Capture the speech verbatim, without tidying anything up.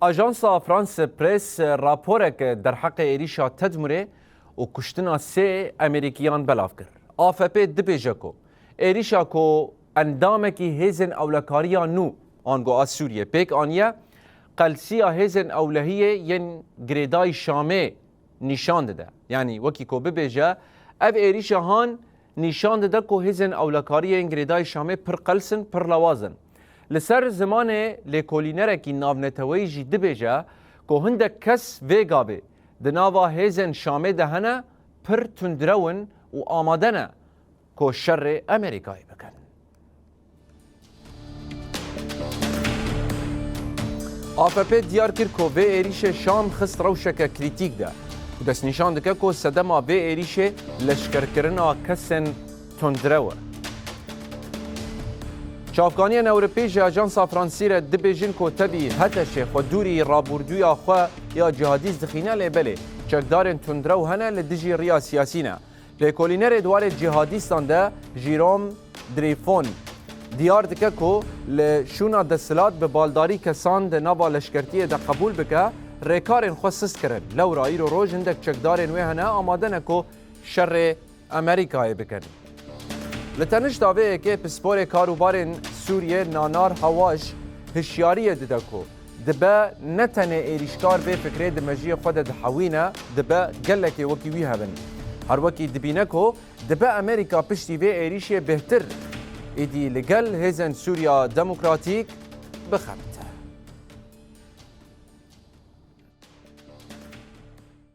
Ajansa France Press raporek derheqê êrîşa Tedmurê û kuştina sê Amerîkiyan belav kir. A F P dibêje ku êrîşa ku endamekî hêzên ewlekariya nû, ango a Sûriyê pêk aniye, qelsiya hêzên ewlehiyê yên girêdayî Şamê nîşan dide. Yanî wekî ku bibêje, ev êrîşa han nîşan dide ku hêzên ewlekariyê yên girêdayî Şamê pir qels in, pir lawaz in. Li ser zimanê lêkolînerekî navneteweyî jî dibêje ku hindek kes vê gavê di nava hêzên Şamê de hene, pir tundrew in û amade ne ku şerê Amerîkayê bikin. A F P diyar kir ku vê êrîşê Şam xist rewşeke krîtîk de û destnîşan dike ku sedema vê êrîşê leşkerkirina kesên tundrew e. Çavkaniyên Ewropî ji Ajansa Fransî re dibêjin ku tevî HTŞê xwe dûrî rabûrdûya xwe ya cihadîst dixîne, lê belê çekdarên tundrew hene li dijî riya siyasî ne. Lêkolînerê di warê cîhadîstan de Jîrom Drîfon diyar dike ku li şûna desthilat bi baldarî kesan di nava leşkertiyê de qebûl bike, rêkarên xwe sist kirin. Lewra îro roj hindek çekdarên wê hene amade ne ku şerê Amerîkayê bikin. Li tenişta vê yekê pisporê karûbarên Sûriyê Nanar Hawaş hişyariyê dide ku dibe ne tenê êrîşkar vê fikrê di mejiyê xwe de dihewîne, dibe gelekê wekî wî hebin. Her wekî dibîne ku dibe Amerîka piştî vê êrîşê bêhtir êdî li gel hêzên Sûriya Demokratîk bixebt.